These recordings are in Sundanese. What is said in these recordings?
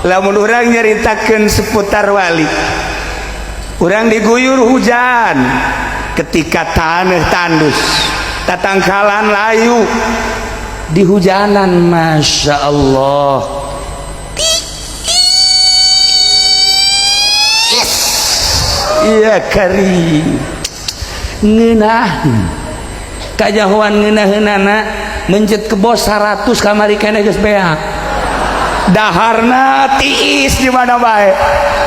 Lamun urang nyaritakeun seputar wali, urang diguyur hujan ketika tanah tandus, tatangkalan layu di hujanan, masya Allah. Iya kari ngeunah kajahoan ngeunaheunana mencet kebo 100 kamari keneh geus beak daharna tiis di mana bae.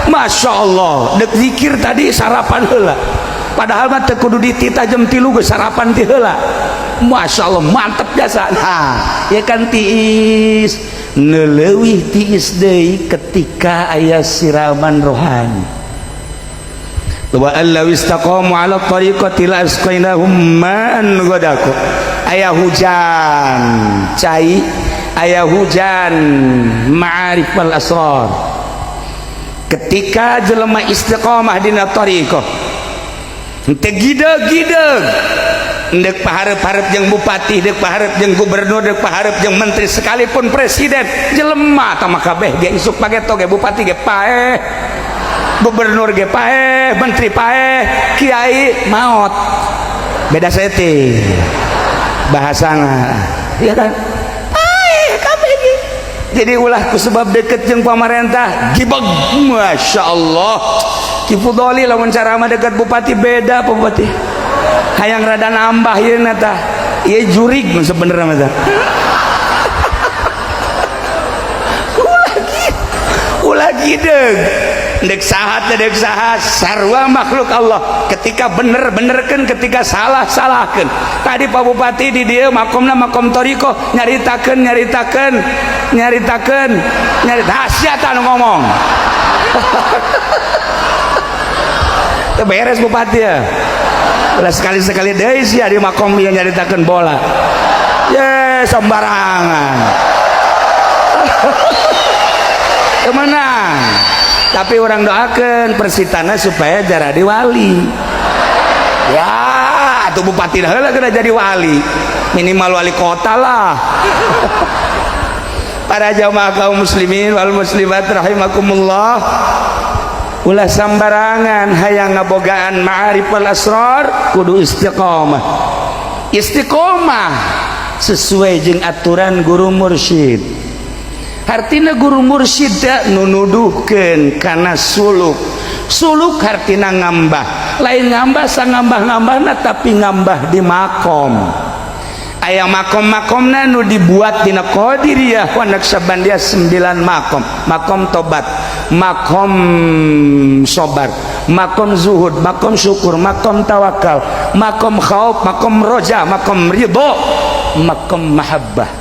Masya Allah, dek zikir tadi sarapan heula, padahal mah teu kudu dititah jam 3 geus sarapan ti heula. Masya Allah, mantep jasa. Nah ya kan tiis neleuwih tiis deui ketika aya siraman rohani. Wa allaw istaqamu ala tariqati la asqainahum ma'an ghadaqa. Aya hujan cai, aya hujan ma'arif wal asrar. Ketika jelema istiqamah dina tariqah, teu gideg-gideg, ndek paharep-harep jeung bupati, ndek paharep jeung gubernur, ndek paharep jeung menteri, sekalipun presiden, jelema tah mah kabeh ge isuk pageto ge bupati ge paeh, gubernur ge paeh, menteri paeh, kiai maot, beda seti bahasana, ya kan? Paeh kabeh ge. Jadi ulah ku sebab deket jeung pamarentah gibeg. Masya Allah, Ki Fudoli lamun ceramah deket bupati beda. Pak Bupati hayang rada nambah ieu na tah, ieu jurig sebenarnya mah tah. Ulah gideg, dek saha teh, dek saha, sarua makhluk Allah. Ketika bener benerkeun, ketika salah salahkeun. Tadi Pak Bupati di dieu makomna makom thoriqoh, nyaritakeun nyaritakeun nyaritakeun nyarita hasiatan ngomong. Teu beres bupati ya. Ulah sekali-sekali deui sia di makom ieu nyaritakeun bola. Ye sembarangan. Kemana? Tapi orang doakan Persitana supaya jadi wali. Ya, atau bupati heula kena jadi wali. Minimal wali kota lah. Para jamaah kaum muslimin wal muslimat rahimakumullah. Ulah sambarangan hayang ngabogaan ma'arif wal asrar, kudu istiqomah. Istiqomah sesuai jeung aturan guru mursyid. Hartina guru mursyid teh nu nuduhkeun kana suluk. Suluk hartina ngambah, lain ngambah sangambah-ngambahna, tapi ngambah di makom. Aya makom-makomna nu dibuat dina Qadiriyah wa Naqsyabandiyah 9 makom. Makom tobat, makom sobar, makom zuhud, makom syukur, makom tawakal, makom khauf, makom roja, makom ridho, makom mahabbah.